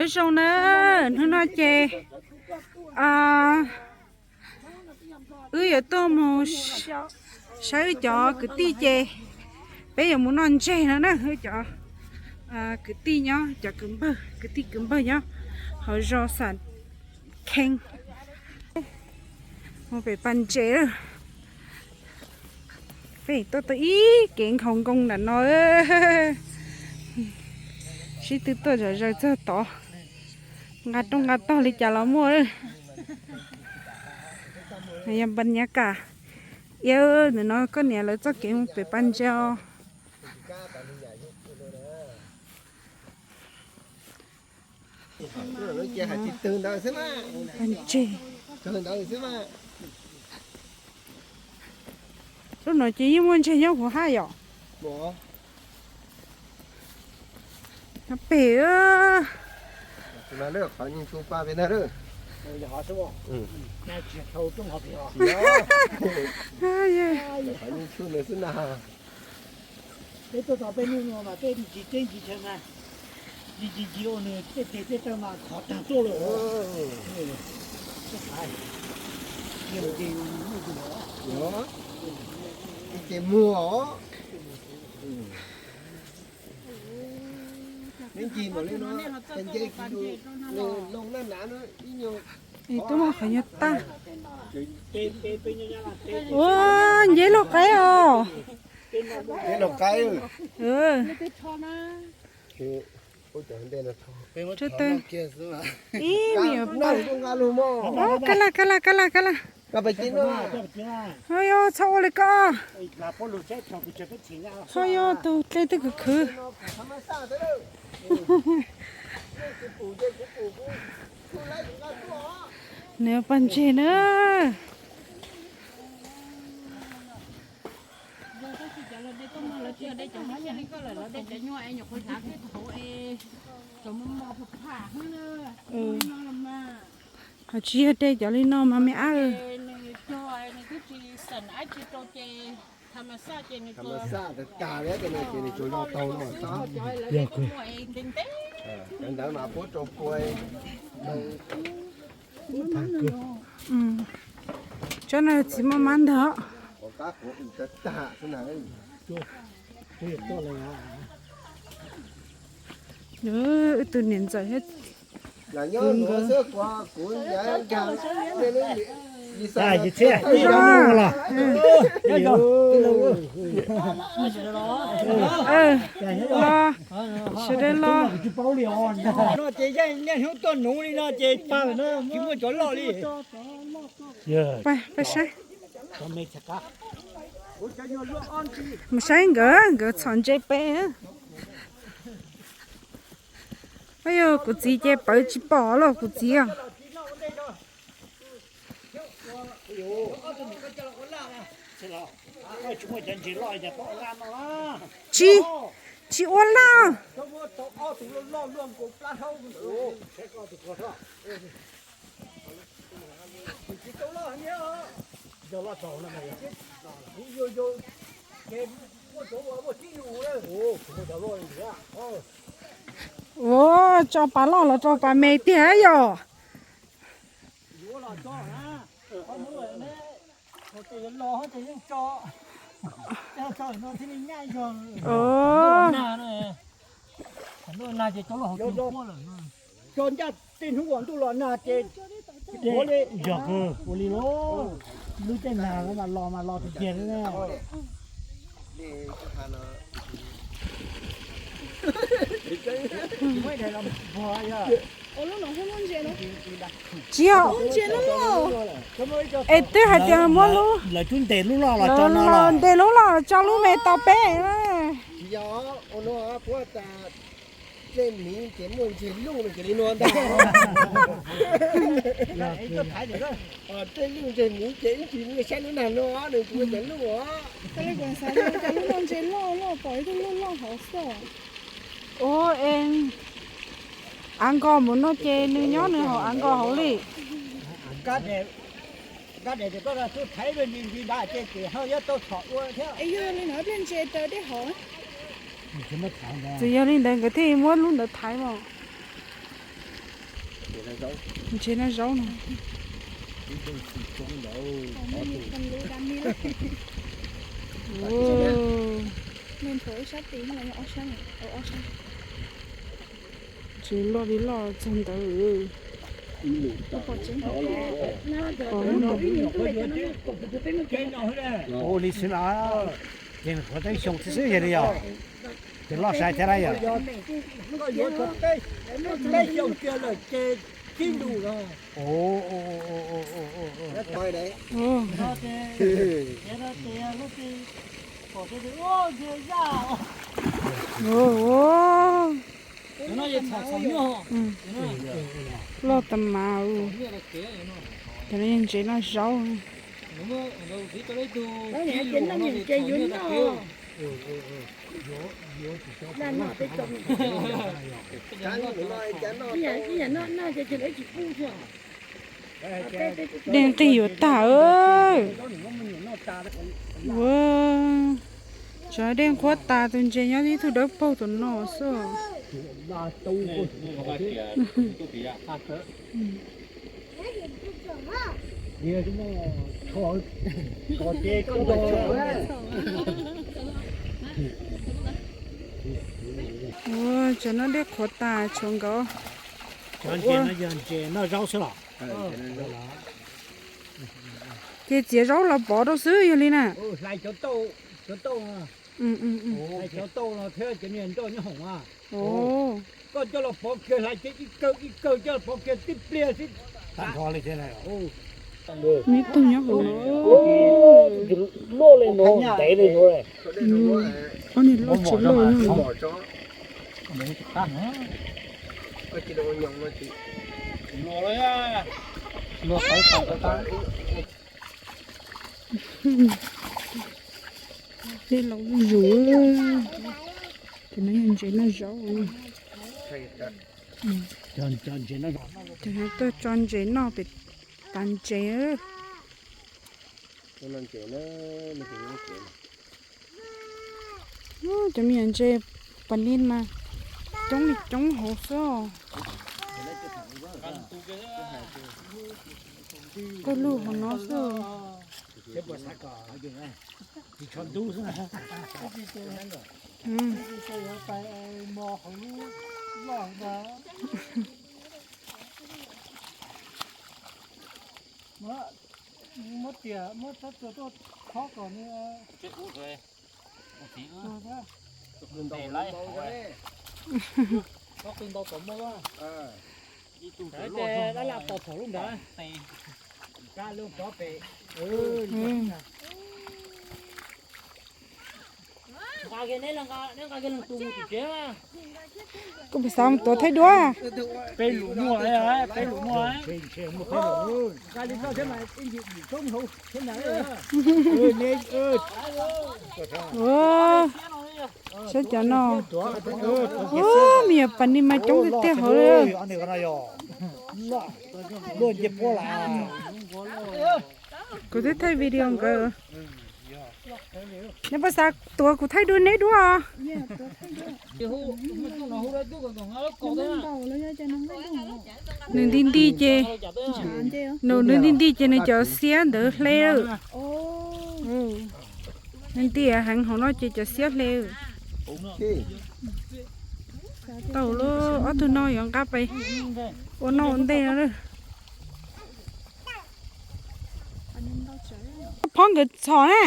Nyob zoo na, hnub no ces wb yuav tuaj mus saib wb cov kwv tij ces peb yuav mus noj ntseg no na, wb cov kwv tij nyob, cov kwv npawg, kwv tij kwv npawg nyob hauv zos Xam Khees. Mus pem pas ntses lawm. Peb tuaj tau ib kev nkhaus nkoos nram no. Sib tw tuaj zom zaws txog tod. Nqa rooj nqa tog li cas los muaj. Yog npas nyav kam iab ntawm no koj niam lawv txoj kev mus pem pas ntses os. Pas ntses. Lub no ces yeej muaj ntseg nyob huv hab yom. Nyob pem. Peb tuaj tau peb hnub no mas peb ntsis teb ntsis chaw mas ntsis ntsis ntsis ua nws tej teg tej taw mas khov tag tuaj lawm. Ces muag os. Neb ncig npaum li no, nce kiag loo naj nav no ib nyuag. Twb muaj qhov nyuag tag. Ua, nceb laug qaib os. Nceb laug qaib. Ib me nyuam paj. Kab laj, kab laj, kab laj, kab laj. Ho yog txhob ua li koj. Ho yog tus dlej twb khwv khwv. Nws pas ntses na. Ho tsis yog de cov li no mas me ab. Tsob no txiv maj mab ntag. Wb tus niam ntxawm thiab kuv nkawd. Los, sawv daws los. Pais saib. Mus saib nkawd, nkawd txhom ntses pem. Yog kuv txiv ces pawv tsis pom los kuv txiv os. Tsis, tsis ua laj. Ua, tso pas loj los tso pas me tiag yom. Cov ncaj tej hnub uas ntuj los nag ces ua li los, lub caij nag los mas los tiag tiag li. Tsis yog, es twb hais tias muab lub, lawv ntes lub loj los tso lub me tau peb. Dlej miv ces muaj ntseg luj no ces li no ntag. Dlej luj ntseg miv ces ib ntsis saib lub nag no nws kuj ua cov luj os. Cov lub no ntses loj loj, pom ib tug loj loj hauv xwb. Ua, es av nkos mus no ces nws nyob nws hauv av nkos hauv li. Txawm yog li ntawd nkawd thiaj muab lub ntawd thaiv mas. Ntses noj zaub no. Ntses loj li loj txog ntawd. Ua li xwb no, ces qhuav teeb xyoo xwb xwb yog li yog, ces loj sai thiab na yog. Loj tas mas. Cov no yog ntses noj zaub. Dej nqig yuav tag. Ua, tsov dej nqhuab tas, tus ntses nyob tib tug dawb paug tus no xwb. Ua, tsov noj dej qhuav tas tshuav nkawd. Yog ntses noj zaub xwb los? Ces txiav zaub los pov rau xwb yog li na. Koj coj los pov kiag hlais ces ib kawg ib kawg coj los pov kiag tib pliag xwb. Ib tug nyob hauv no. Loj li no ntev li no. Ob niag loj tsis loj. Dej los zuj zus. Ces no yog ntses noj zaub. Ces no tuaj tso ntses noj pem tas ntses. Cov me nyuam ntses pas nis mas coob li coob hauv xwb. Tuaj lug hauv no xwb. Muab tias muab tsob tsua tuaj khob kom nws. Tus qw ntau kom muaj, ib tug laj laj tos thaum lub nrad, nqa loo pov pem. Kuv pes xav mus tuav thaij duab. Peb lus muaj, peb lus muaj. Saib cov no. Ua, me nyuam pas nis mas coob tiag tiag hauv li. Kuv twb thaij video nkawd. Neb puas xav tuav kuv thaij duab neb duab os? Nws nti nti ces, nws nws nti nti ces nws cov xiab ntawd hle lawm. Nws nti heev hauv no ces cov xiab hle. Tau lawm, ob tug no yuav nqa pais ua noj ua ntej no lawm. Phob nkawd txhom na.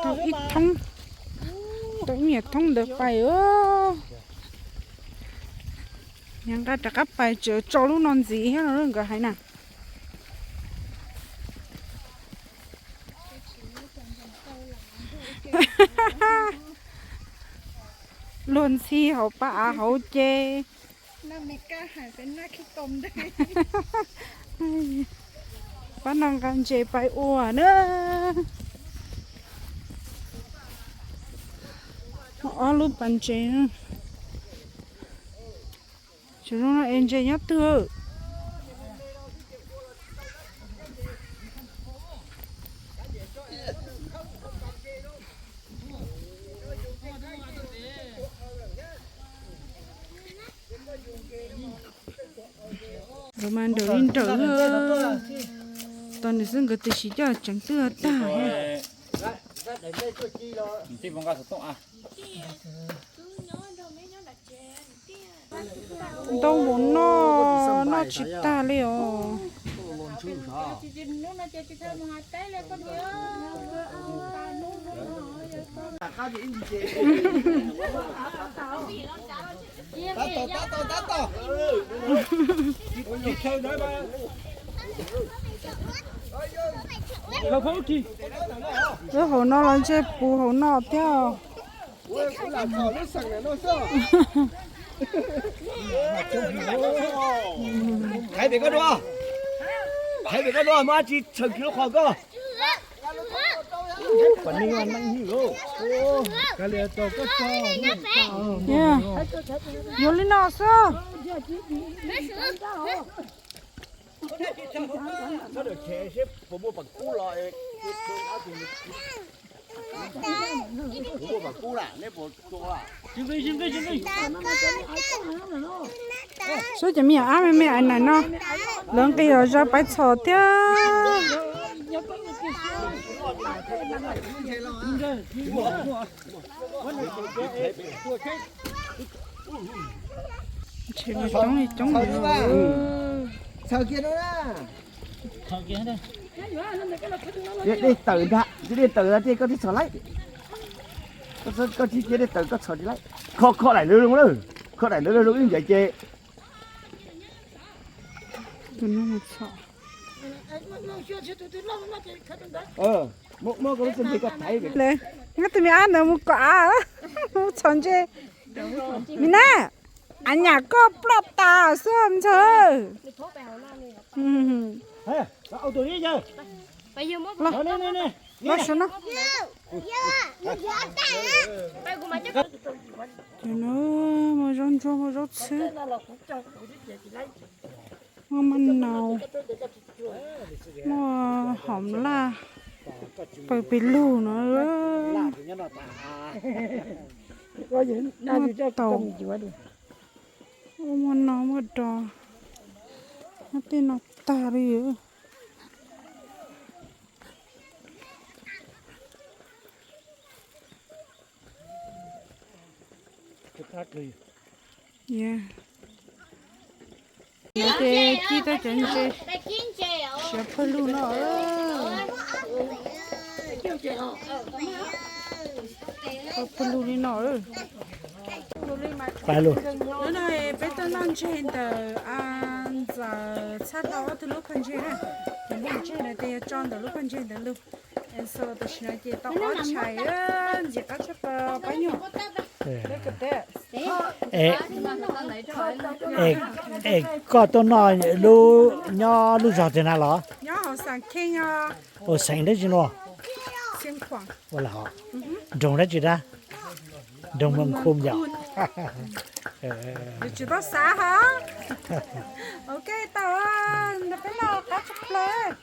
Tau ib thoob, tau ib nyuag thoob ntawd pais. Yog nqa rov qab pais tseem tso lub no ntxiv thiab no nkawd hais na. Luag ntxhi hauv pas av hauv ces. Pab no nqa ntses pais ua na. Ob lub pas ntses. Zoo no es ntses nyob twg? Nkawd mas nrawm li nrawm. Tos nws xwb, nkawd twb siv coj tseev twb tag. Ntau npaum no noj tsis tag li os. Lub hauv no los ntshe puv hauv no thiab. Thaiv pem koj dua, thaiv pem koj dua, muaj dab tsi tshawm kiag lub qhov koj. Yuav li no xwb. Sub cov me nyuam ab me me ais nais no, lawv nqis los zov paiv txhom thiab. Coob li coob li. Dej tawm ntag, dej tawm ntag, koj thiaj txhom laib. Koj tsis cia dej tawm koj txhom tsis laib. Kho, kho daim ntawd zoo lawm, kho daim ntawd zoo ib ncaim ces. Tus no mus txhom. Muab koj lub txiaj ntsig koj thaiv. Muab tus me ab ntawd mus kom av, mus txhom ntses. Me na, av nyam koj ploj tas xwb ntxawg. Los, los saum no. Ces no muaj zaub ntsuab muaj zaub txhwb. Muaj maj nau, muaj hom laj, pawg pes lug no. Muaj taum, muaj no muaj dos, muaj tej no tag li. Ces ci tau cov ntses siav pawg lug no. Pawg lug li no. Peb tuaj noj ntses ntawm ntxawm txhab hlau ob tug lub phaj ntses na. Ces lub ntses no ces yog tso ntawm lub phaj ntses ntawd lug. So tam sim no ces tau ob tshais ntxim qab tshaj plaws pab nyuam. Es koj tuaj noj lub nyob lub zog twg na los? Nyob hauv Xas Kheej. Ua xeem dab tsi no? Ua nroog dab tsi dab? Nroog Moos Khum yom. Tsis tau xav hos. Ok tau, peb noj qab tshaj plaws.